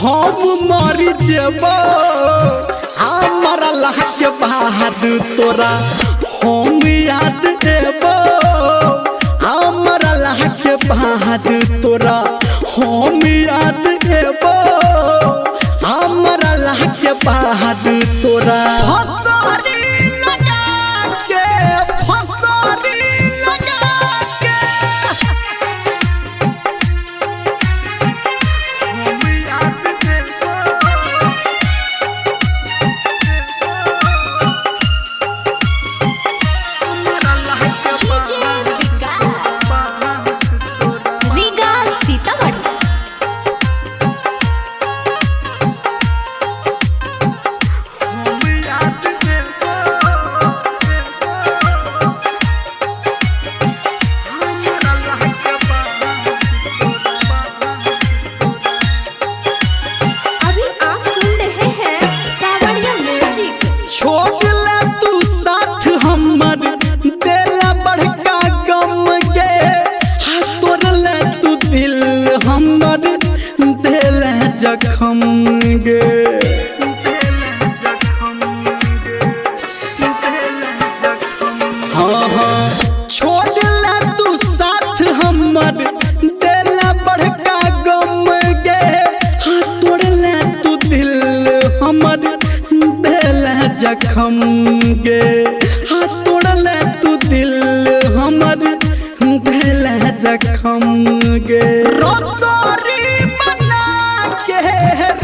हम मर जेबो हमरा के बाद तोरा हम याद एबो हमरा के बाद तोरा हम याद एबो हमरा के बाद तोरा फसरी लगा के फसरी लगा के हम याद एबो डीजे विकास रीगा सीतामढ़ी। अभी आप सुन रहे हैं सावरिया म्यूजिक। छोड़ ले तू साथ हमर देला बड़का गम के हाँ तोड़ ले तू दिल हमर देला जखम गे हाँ हाँ छोड़ ले तू साथ हमर देला बड़का गम गे हाँ तोड़ ले तू दिल हमर देला जखम गे हाँ तोड़ ले तू दिल हमर देला जखम गे रसोरी बना के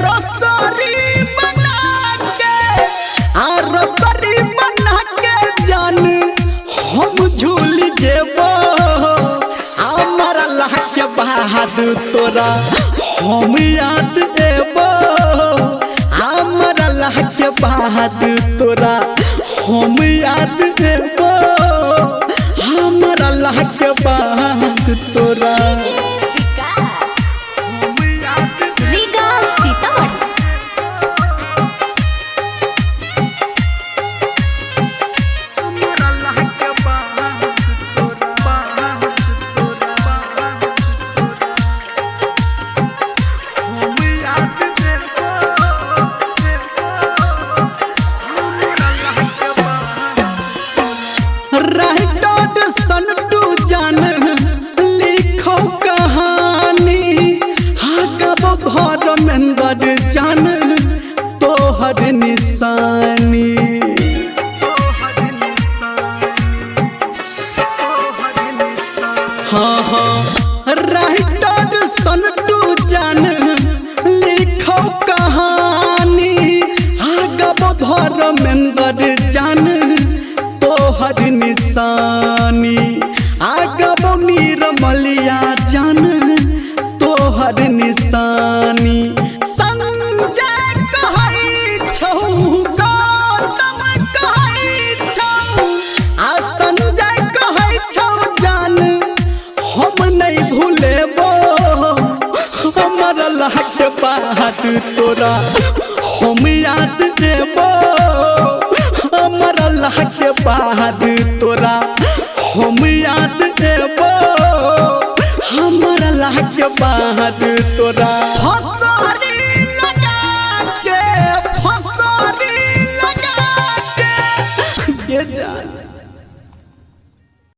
रसोरी बना के आ रसोरी बना के जान हम झूल जेबो हमरा के बाद तोरा हम याद एबो हमरा के बाद तोरा हम याद एबो हमरा के बाद तोरा डीजे विकास रीगा सीतामढ़ी। राइटर सन्टू जान लिखो कहानी हाँ कब धर्मेंद्र जान तोहर निशानी हाँ हाँ राइटर सन्टू जान लिखो कहानी हाँ कब धर्मेंद्र जान तोहर निशानी आगब नीरमलिया जान तोहर निशानी संजय कहै छौ गौतम कहै छौ आ संजय कहै छौ जान हम नहीं भूलेबो हमर के बाद तोरा हम याद एबो हमरा के बाद तोरा हम याद एबो हमरा के बाद तोरा।